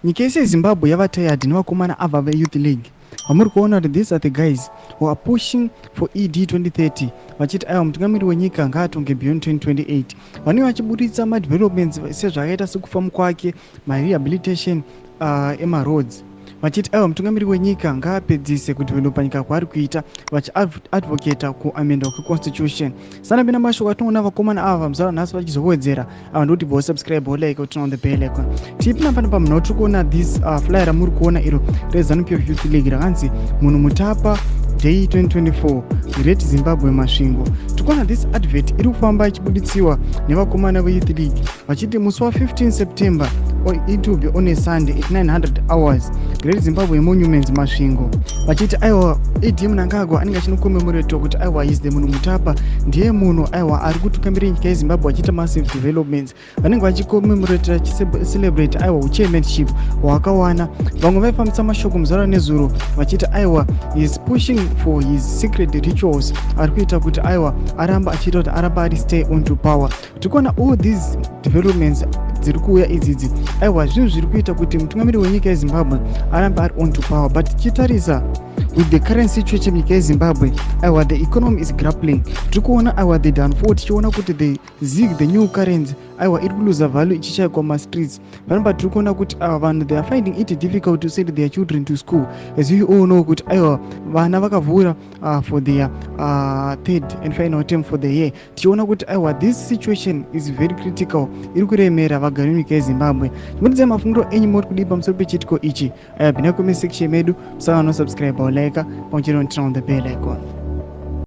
Nyika yese yeZimbabwe yava tired nevakomana ava veYouth League. Vamuri kuona kuti these are the guys who are pushing for ED 2030, vachiti aiwa, mutungamiri wenyika ngaatonge beyond 2028. Vanenge vachiburitsa madevelopments sezvakaita sekufamu kwake, marehabilitation emaroads, vachiti aiwa, mutungamiri wenyika ngaapedzise kudevelopa nyika kwaari kuita, vachiadvocata kuamendwa kweconstitution. Sanapinda mashoko atinoona vakomana ava muzara nhasi vachizowedzera ava, ndokuti bo subscribe, like, turn on the bell icon. Tichipinda pano pamunhu, tiri kuona this flyer ramuri kuona iro reZANU PF Youth League, rakanzi Munhu Mutapa Day 2024, Great Zimbabwe, Masvingo. Tikuona this advert iri kufamba ichibuditsiwa nevakomana veYouth League, vachiti musi wa15 September, it will be on a Sunday at 900 hours, Great Zimbabwe Monuments, Masvingo, vachiti aiwa, ED Mnangagwa anenge achinokommemoratwa kuti aiwa, is the Munhu Mutapa, ndiye munhu aiwa ari kutungamirira nyika yeZimbabwe achiita massive developments. Vanenge vachicommemorata, vachicelebrate aiwa uchairmanship hwaakawana. Vamwe vaifambisa mashoko muzara nezuro vachiti aiwa, is pushing for his secret rituals, ari kuita kuti aiwa aramba achiita kuti aramba ari stay on to power. Tikuona all these developments dziri kuuya idzidzi, aiwa, zvinhu zviri kuita kuti mutungamiri wenyika yeZimbabwe arambe ari on to power. But tichitarisa with the current situation nyika yeZimbabwe, aiwa, the economy is grappling. Tiri kuona aiwa the downfall, tichiona kuti the ZiG, the new currency, aiwa, iri kuluza value, ichishayikwa mumastreets. Panapa tiri kuona kuti ava vanhu, they are finding it difficult to send their children to school. As you all know kuti aiwa, vana vakavhura for their third and final term for the year. Tichiona kuti aiwa, this situation is very critical, iri kuremera vagari venyika yeZimbabwe. Chimbotidzai mafungiro enyu, muri kudii pamusoro pechiitiko ichi? Aiwa, pinda comment section medu, musava nosubscribe, like, pamwe chete noturn on the bell icon.